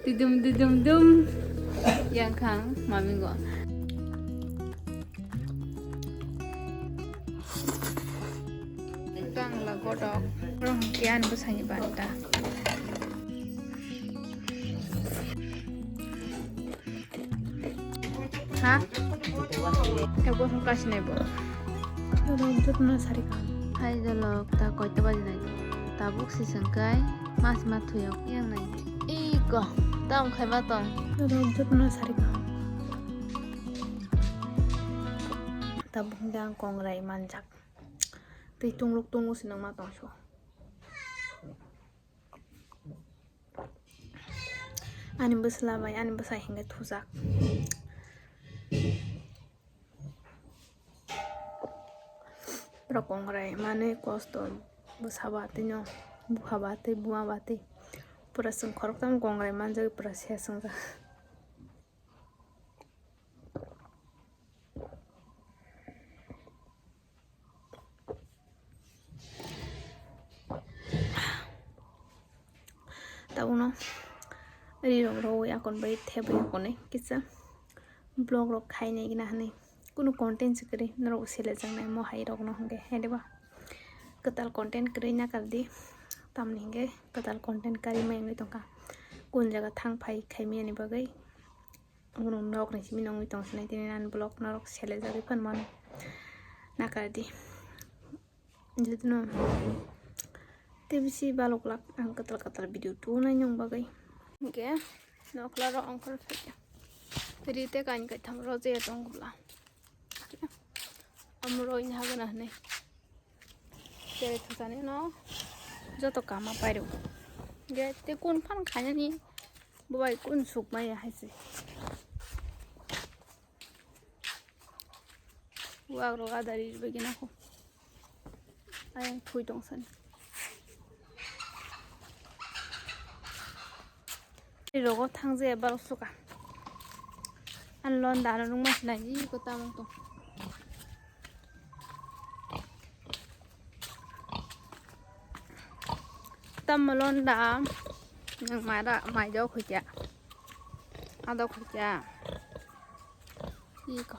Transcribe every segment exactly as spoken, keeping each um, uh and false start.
Didum didum dum. Yang khang mami go. Bangla godok. Rong kian bwsani banta. Ha? Ebo hwn kasinai bo. Oro jotno sarika. Hai jolok, ta koita baji nai? Tabuk sisang kai mas ma thuyok yang nai. Iko, tam khai ma tong. Oro jotno sarika. Tabuk hwn ang kongrai manjak. Tei tungluk tungluk sinang ma tong so. Ani bwsla bai ani bwsai hinkhe thujak. Pura kongrai manwi kosto bwsa ba twi no bupha ba twi buma ba twi pura chwng khoroktham kongrai manjak pura se swngjak. Tabukno rirok rwui akon bai thebwi akonwi kisa vlog rok khainai gina hwnwi kunu content se kwrwi norok selejaknai mo hai rokno hwnkhe hai diba kwtal content kwrwi nakardi tamni hwnkhe kwtal content karwi mai wngwi tongkha kun jaga thang phai khaimani bagwi. Omo nokni simi nongwi tong sinai tini ani vlog norok selejagwi phan mano nakardi. Jotono tei bisi balok lak ang kwtal kwtal video tunai nong bagwi. Hwnkhe nokla rok ongkhor phaikha. Ri tei kain kaitham rojaya tong bwla. Amroi ni hagana hwnwi. Tere thusani no joto kama pairok. Ge te kun phan khainani bo bai kun suk maya hai se. Wak rok adari bai gina ko. Ayang thui tong sani. Rogo thang je bal suka. An lon da no nung mas nai ji ko tamang to. Tam lon da nang mai da mai da khoi kya. Ado khoi kya. Iko.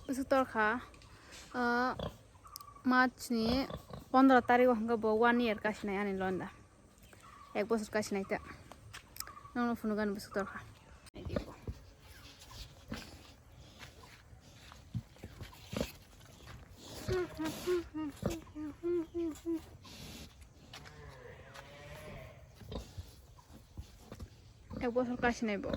Bisu tor kha. Ah, March ni pondro tarik o hwnga bo one year kasinai ani lon da. Ek bosor kasinai ta. Nangno phunukani bwswk torkha. Ek bosor kasinai bo.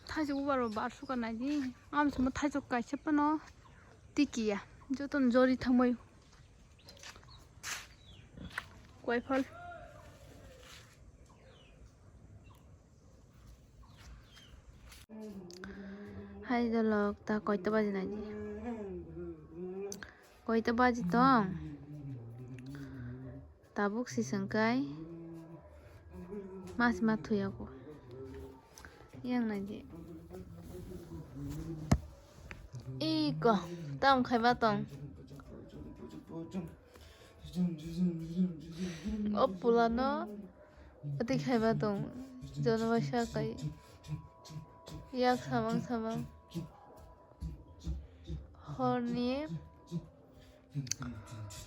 Thaisok ubar bo bar suka naidi. Amsimo thaisok kaisa phano tikiya. Jotono jori thangbai. Koiphal. Hai jolok ta koita baji naidi. Koita baji tong. Tabuk sisang kai mas ma thuya ko. Yang naidi. Iko tam khai ba tong. O pula no ati khai ba tong. Jono bai sa kai. Yak samang samang. Horni.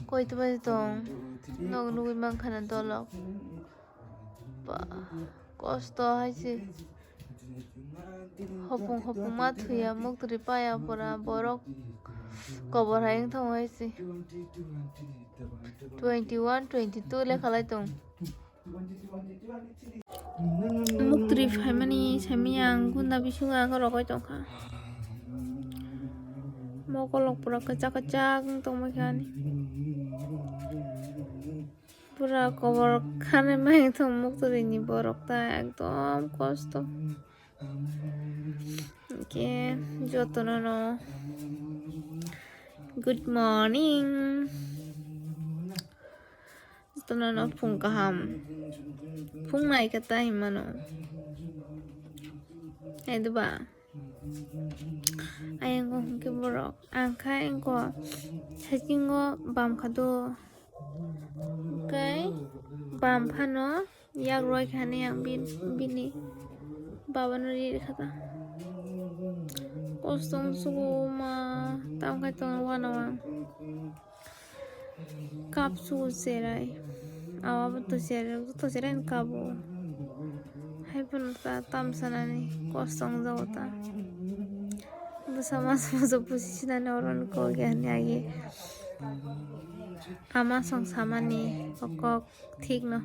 Koitma tong, nog nugwi mankha na dolok. Ba, kosto hai se. Hopung hopung ma thuya, muktri paya pora, borok kobor hai wng tong hai se. Twenty one, twenty two lekha lai tong. Muktri phaimani saimanya ang gunda bisingo ang rogoi tongkha. Mokolok pura kwchak kwchak wng tongmani. Pura kobor khani mai thung muktri ni borok ta ekdom kosto. Hwnkhe jotono no good morning. Jotono no phung kaham. Phung nai khe ta hinmano. Hai diba? Ayang hwnkhe borok. Ang kha engko cycling o bam kha do. Kai bam phano yak roi khani ang bin-, bini baba no ri kha ta. Kosong sugu ma tam khai tong wano ang. Kap sugu cherai. Awa bo to cherai, to cherai kabo. Hai phano ta tam sanani kosong jago ta. Bwsa mas bwsa pusi sinani oro ni kok ya ni agi. Ama song samani o kok thik no.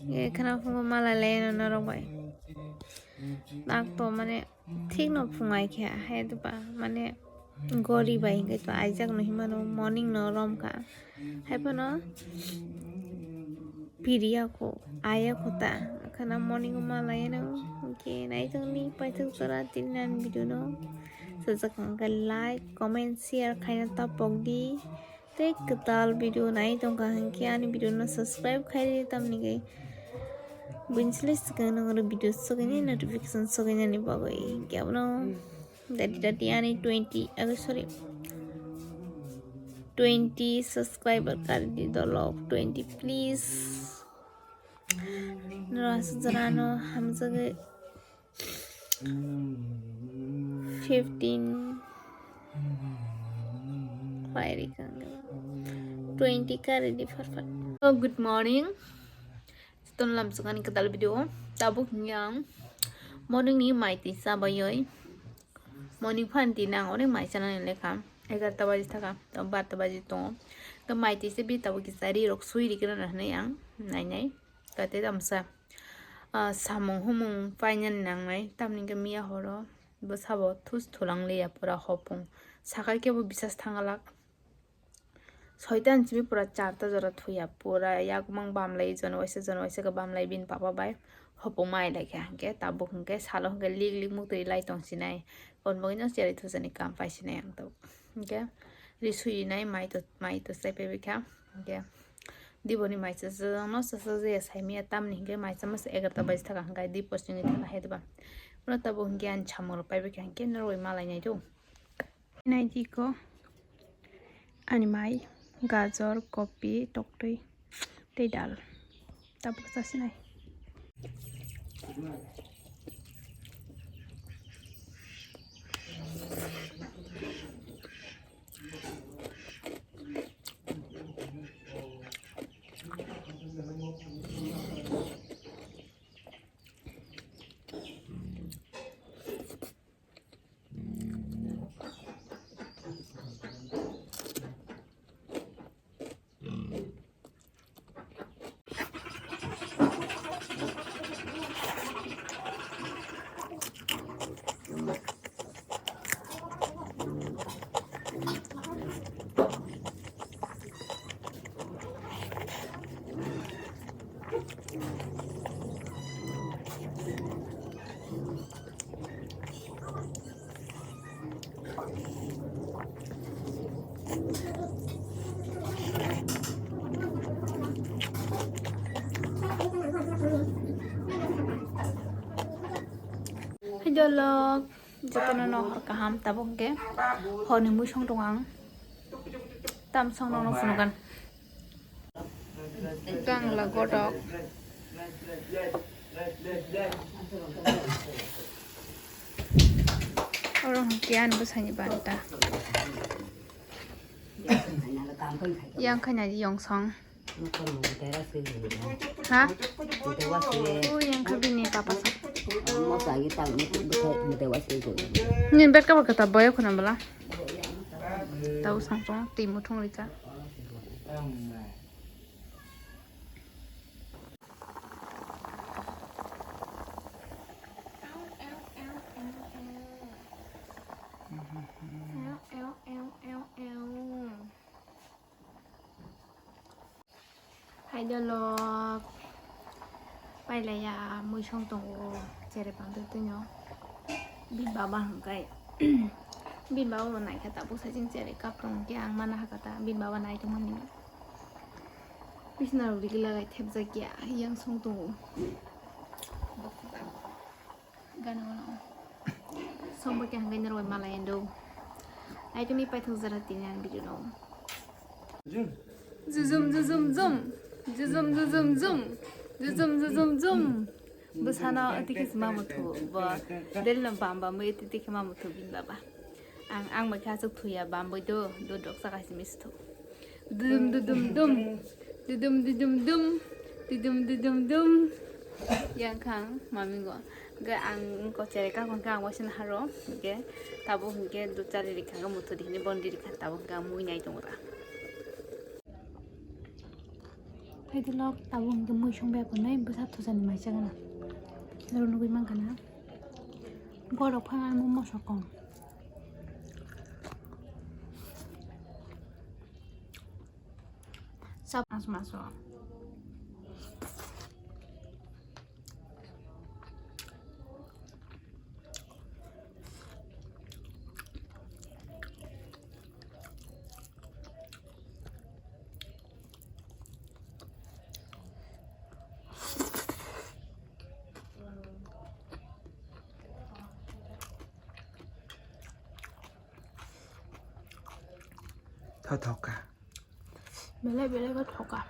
Ye khana phungo mala le no norok bai. Tak to mane thik no phungai khe hai to ba mane gori bai hingai to aijak no himano morning no rom kha. Hai phano piriya kho aya kho ta khana morning o mala ya no. Ke nai tong ni pai tong chora tin nan video no. Sajak hwnkhe like, comment, share khaina ta pok di. Tei kwtal video nai tongkha hwnkhe ani video no subscribe khai di tamni khe buini slai swkang nang oro video sogwini notification sogwinani bagwi hwnkhe abono dadi dadi ani twenty, oh, sorry, twenty subscriber kari di dolok twenty please. Nora sujarano hamjagwi fifteen pairi kang twenty kari di far far. Oh, good morning. Ton lam sukani kadal video. Tabuk yang morning ni mai tisa bayoi. Morning phan di nang ore mai chana ni lekha. Egarta baji thaka. To barta baji tongo. Ke mai tisa bi tabuk kisa ri rok sui ri kena na hwnwi ang nai nai. Kate tamsa, ah, samung humung painani nangnai, tamni hwnkhe miya horo bwsabo thus thulang liya pura hopung. Sakai khe bo bisas thangalak. Soitan simi pura charta jora thuya, pura yakmang bamlai, jon waisa, jon waisa khe bamlai bini papa bai hopung mai lai khe hwnkhe, tabuk hwnkhe salo hwnkhe lik lik muktwi lai tong sinai, kon bagwino cherwi thujani kam pai sinai ang tabuk. Hwnkhe ri sui nai mai to, mai to sai paibai kha, hwnkhe. Diboni mai chajak no chajak jaya saimaya tamni hwnkhe mai chama se egarta baji thaka hwnkhe di posting ni thaka hai diba. Ulo tabuk hwnkhe ani samung rok paibai kha hwnkhe norok bai malai nai do. Nai di ko ani mai gajor, kopi, toktwi tei dal tabuk chasinai. Hai dolok, jotono no hor kaham, tabuk hwnkhe horni muisong tongo ang. Tam song nono phunukgan. Gangla godok. Oro hwnkhe ani bwsani banta. Yang khaina di yongsong. Ha? O yang kha bini papa sa. Nini bed cover kata boyo khuna bala. Tau sang tong twi muthung rika. Hai dolok. Pailaiya muisong tongo, chere pang twi twino. Bini baba hwnkhe, bini baba bo naikha tabuk saichung chere kap tong khe ang mana hakha ta, bini baba nai tongmani. Bisna rok rigi lagai thepjak ya, yang song tongo. Gana gana. Song bo khe hwnkhe norok bai malai ando. Naitugwi paithak jora tini ang video no. Jujum jujum jum. Jujum jujum jum. Jujum jujum jum. Bwsano tiki se ma muthu bo. Delno bam bam bo tiki ma muthu bini baba. Ang ang ma kha chuk thuya bam bo do do dok saka simi sthu. Dudum dudum dum. Dudum dudum dum. Dudum dudum dum. Yang khang mami go. Hwnkhe ang wngkha cherai kha, hwnkhe ang waisa naharo, hwnkhe tabuk hwnkhe dud chari rikha, hwnkhe muthu di hwnwi bon di rikha, tabuk hwnkhe ang mui nai tongo da. Phaidi lok tabuk hwnkhe mui songbai tongnai, bwsa thusani mai chagana. Oro nugui mankha na. Borok phano ang moso kong. Chap mas maso. Tho thoka. Belai belai khe thoka.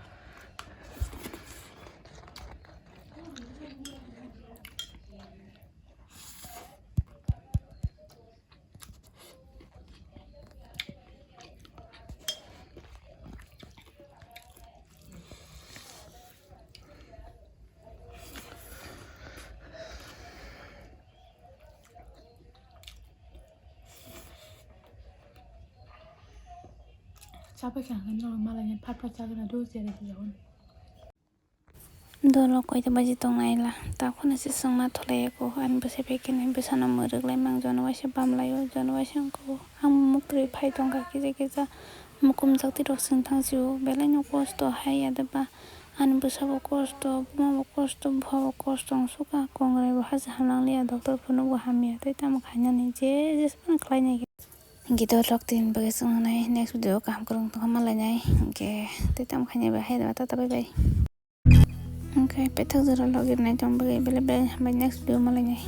Chapai khe ang khe norok malaina phat phat chagwna do cherai jago. Dolo koita baji tongnaila, takhwna se chwngma thulaiyakho, ani bwsai bai khe nai bwsano mwrwk lai mang, jono waisa bam laio, jono waisa wngkho, ang muk twi phai tongkha kisa kisa, mukumjak twi rok chwng thang sio, belai no kosto hai ya de ba. Ani bwsa bo kosto, buma bo kosto, bupha bo kosto wng sukha, kongrai bo haja hamlang liya, doctor phunuk bo hamya, tei tamo khainani je jesphano khlainai khe. Hwnkhe to lok tin bagwi chwng nai next video kaham kwrwng tongkha ma lainai, hwnkhe tei tamo khainai bai hai tata bye bye. Hwnkhe paithak jora logirnai tong bagwi belai belai hambai next video ma lainai.